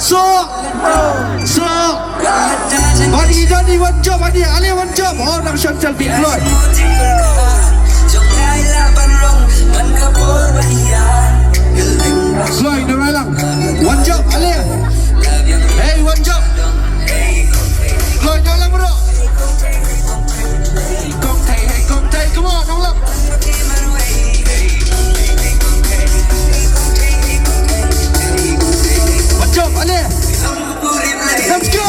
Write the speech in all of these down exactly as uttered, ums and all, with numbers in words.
So, so, Bani, Dani, one job, Bani, Ale, one job. Oh, nang Chantal, big Floyd. Floyd, no, lang. One job, Ale. Hey, one job. Floyd, no, lang, bro. Kong Thai, hey, Kong Thai, come on, no, lang. What's up, Ale? Let's go!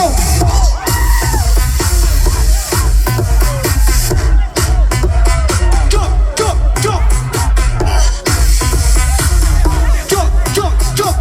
Jump, jump, jump! Jump, jump, jump!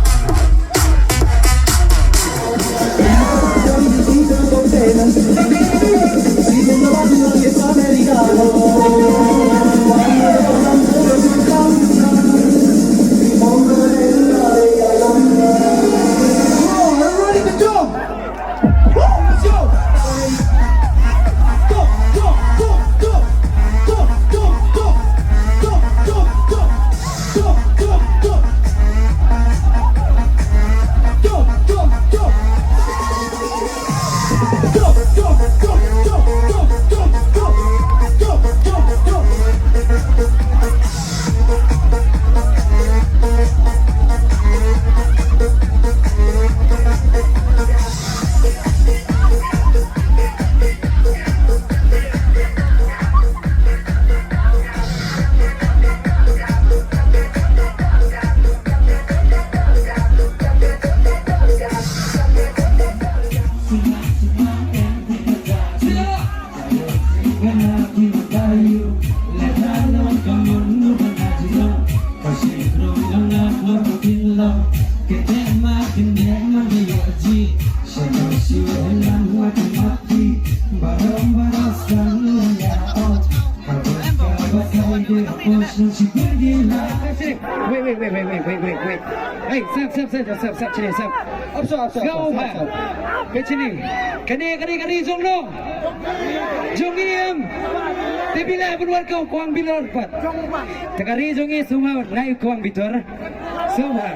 Wait, wait, wait, wait, wait, wait, wait, wait. Hey, stop, stop, stop, stop, stop, stop, stop. Up, stop, up, stop, up, stop, up, stop. Kane, kane, kane, jong no. Jong i em. Te phi la ban wan ka Kwang Bitor pat. Te ka ri jong i sngewbha ngai Kwang Bitor. Sngewbha.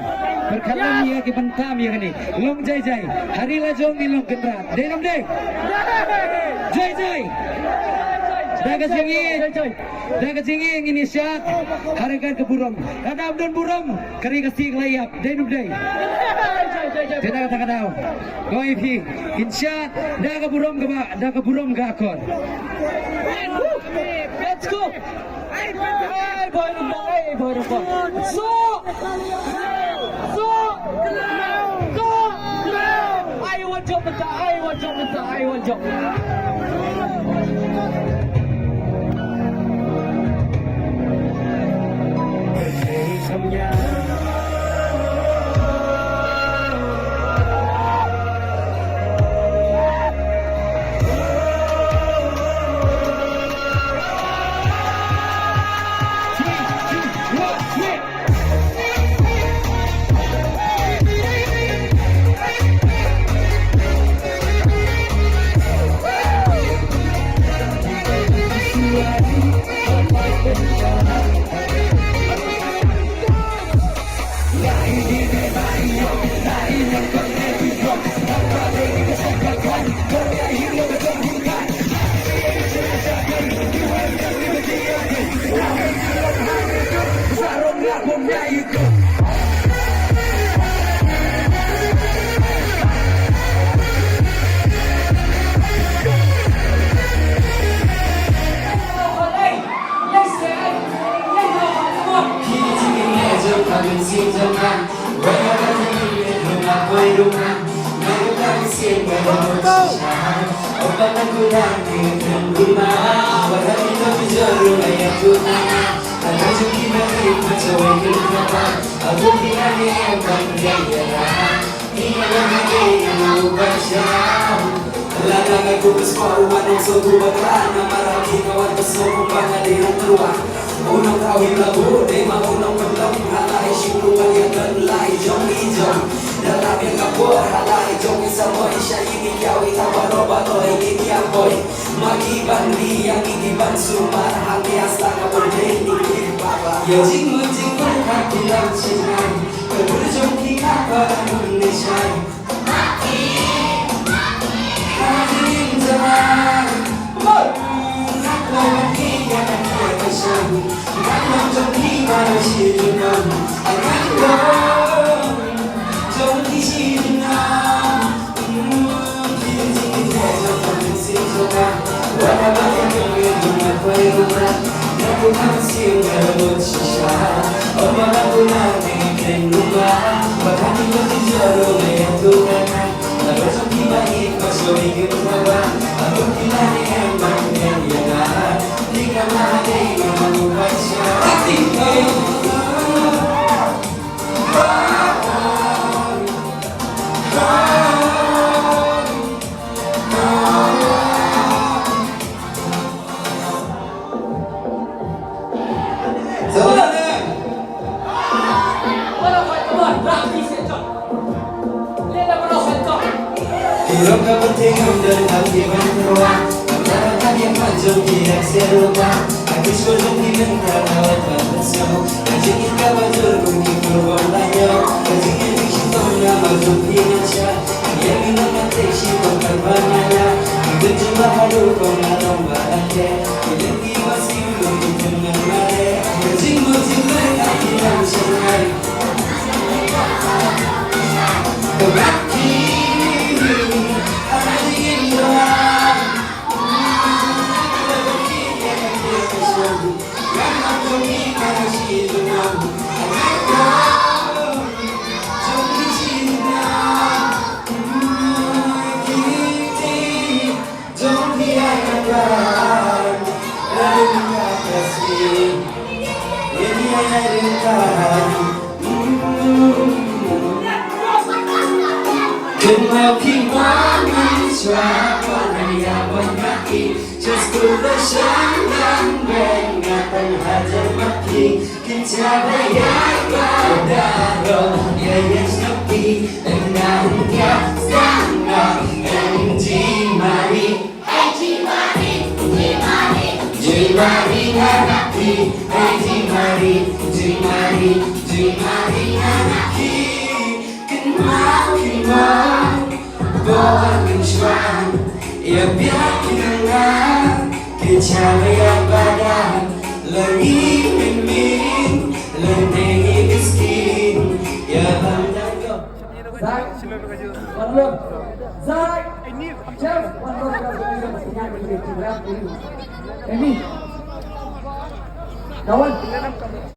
Pyrkhat lem ïa ki ban tam ïa kane. Long jai jai. Ha ri la jong ngi long kynrad. Dei ne ym dei? Jai jai. Da ka jingïeit. Da ka jingïeit ngin ïa shad. Ha ryngkat ka burom. Lada ym don burom, ka ri ka sih ka la ïap. Dei ne ym dei? Te da kata ka daw. Ko i phi, in shad, da ka burom kaba, da ka burom ka akor. Let's go. Hey, boy, boy, boy, boy. So, so, so, I want your, I want your, I want your. Zak, Wanlun, Zak, Jeff, Wanlun, Emi, Kawan.